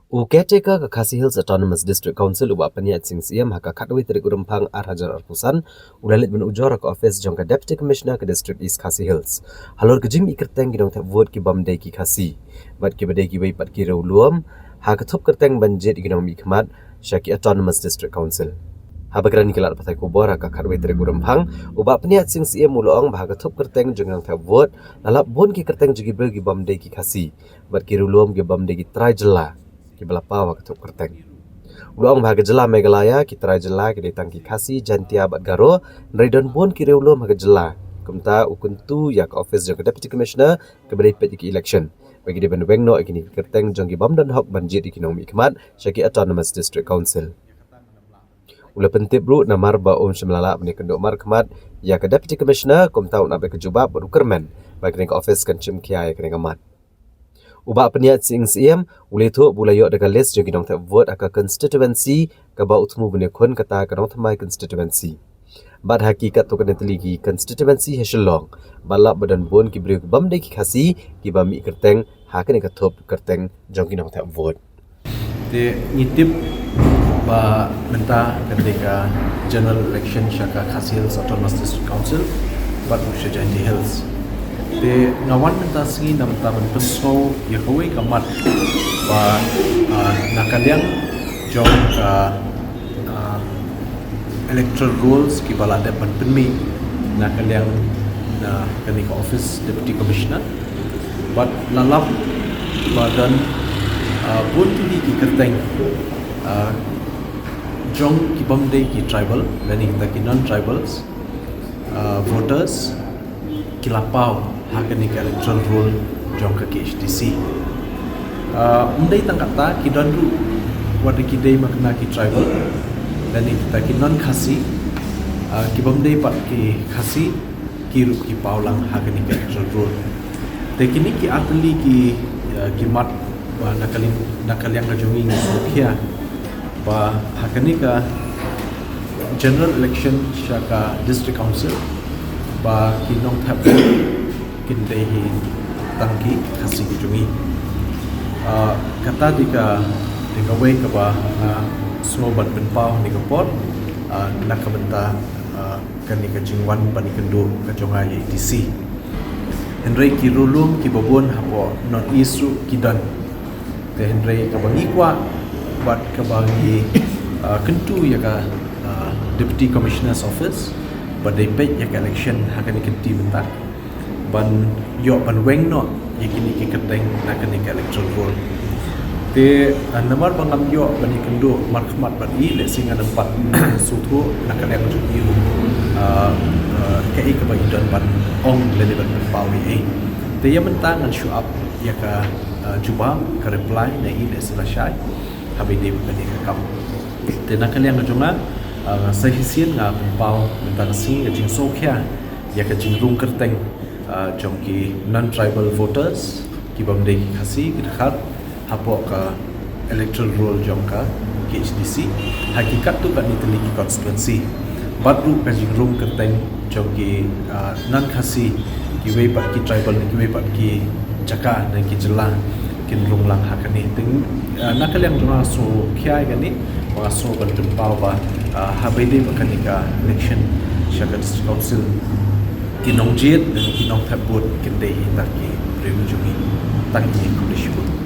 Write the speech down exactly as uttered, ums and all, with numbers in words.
U caretaker ka Khasi Hills Autonomous District Council u Bah Pynïaid Sing Syiem ha ka khatwei tarik u Rymphang ar hajar arphew san u la leit ban ujor ha ka office jong ka Deputy Commissioner ka District East Khasi Hills halor ka jingmih kyrteng ki nongthep vote ki bym dei ki Khasi bad kiba dei kiwei pat ki riewlum ha ka thup kyrteng ban jied ïa ki nongmihkhmat sha ki Autonomous District Council. Haba kren ha ki lad pathai khubor ha ka khatwei tarik u Rymphang, u Bah Pynïaid Sing Syiem u la ong ba ha ka thup kyrteng jong ki nongthep vote la lap bun ki kyrteng jong ki briew ki bym dei ki Khasi bad ki riewlum ki bym dei ki trai jylla kiba la paw ha ka thup kyrteng. U la ong ba ha ka jylla Meghalaya ki trai jylla ki dei tang ki Khasi, Jaintia bad Garo, hynrei don bun ki riewlum ha ka jylla. Kumta u kyntu ïa ka office jong ka Deputy Commissioner kaba dei peit ïa ki election ba ki dei ban weng noh ïa kine ki kyrteng jong ki bym don hok ban jied ïa ki nongmihkhmat sha ki Autonomous District Council. U la pyntip ruh namar ba um shym la lah ban ïakynduh markhmat ïa ka Deputy Commissioner, kumta un ap ïa ka jubab bad u kyrmen ba kane ka office kan shim khia ïa kane ka mat. U Bah Pynïaid Sing Syiem u la ïathuh ba u la ïoh da ka list jong ki nongthep vote ha ka constituency kaba u thmu ban ïakhun, kata ka Nongthymmai constituency. Bad ha ki katto katne tylli ki constituency ha Shillong bad lap ba don bun ki briew ki bym dei ki Khasi kiba mih kyrteng ha kane ka thup kyrteng jong ki nongthep vote. Te ngi tip ba mynta ka dei ka general election sha ka Khasi Hills Autonomous District Council bad ruh sha Jaintia Hills. Te nga wan mynta sngi na bynta ban pynsngew ïa kawei ka mat ba, ah, na ka liang jong ka, ah, electoral rolls kiba la dep ban pynmih na ka liang na kane ka office Deputy Commissioner. Bad la lap ba don, ah, bun tylli ki kyrteng, ah, jong ki bym dei ki tribal lane kita ki non-tribals, ah, voters ki la paw ha kane ka electoral roll jong ka K H D C. Ah, ym dei tang katta, ki don ruh wat ki dei ma kane ki tribal lane kita ki non-Khasi, ah, ki bym dei pat ki Khasi ki ruh ki paw lang ha kane ka electoral roll. Te kine ki ar tylli ki, ah, ki mat ba na ka liang, na ka liang ka jong ngi ngi sngewkhia ba ha kane ka general election sha ka District Council ba ki nongthep vote kin dei hi tang ki Khasi ki jong ngi. Ah, kata dei ka, dei kawei kaba nga sngew ban pynpaw ha kane ka por, ah, na ka bynta, ah, kane ka jingwan ban ïakynduh ka jong nga ïa i D C. Hynrei ki riewlum kiba bun hapoh North East ruh ki don. Te hynrei kaba ngi kwah bad kaba ngi, ah, kyntu ïa ka, ah, Deputy Commissioner's Office ba dei peit ïa ka election ha kane ka kynti mynta ban ïoh ban weng noh ïa kine ki kyrteng na kane ka electoral roll. Te, ah, namar ba ngam ïoh ban ïakynduh markhmat bad i, lehse ngan ym pat sngewthuh na ka liang jong i ruh, ah, ah, kaei kaba i don ban ong lane ban pynpaw ïa i. Te ïa mynta ngan shu ap ïa ka, ah, jubab, ka reply na i lehse lashai haba i dei bad kane ka kam. Te na ka liang ka jong nga, ah, sa shisien nga pynpaw mynta ka sngi ka jingsngewkhia ïa ka jingrung kyrteng, ah, jong ki non-tribal voters, ki bym dei ki Khasi, ki dkhar hapoh ka electoral roll jong ka K H D C ha ki katto katne tylli ki constituency. Bad ruh ka jingrung kyrteng jong ki, ah, non-Khasi, kiwei pat ki tribal ne kiwei pat ki jaka ne ki jylla kin rung lang ha kane. Te, ah, na ka liang jong nga sngewkhia ïa kane, nga sngew ban pynpaw ba, ah, haba i dei bad kane ka election sha ka District Council, ki nongjied ne ki nongthep vote kin dei hi tang ki briew jong ngi, tang ki Khasi.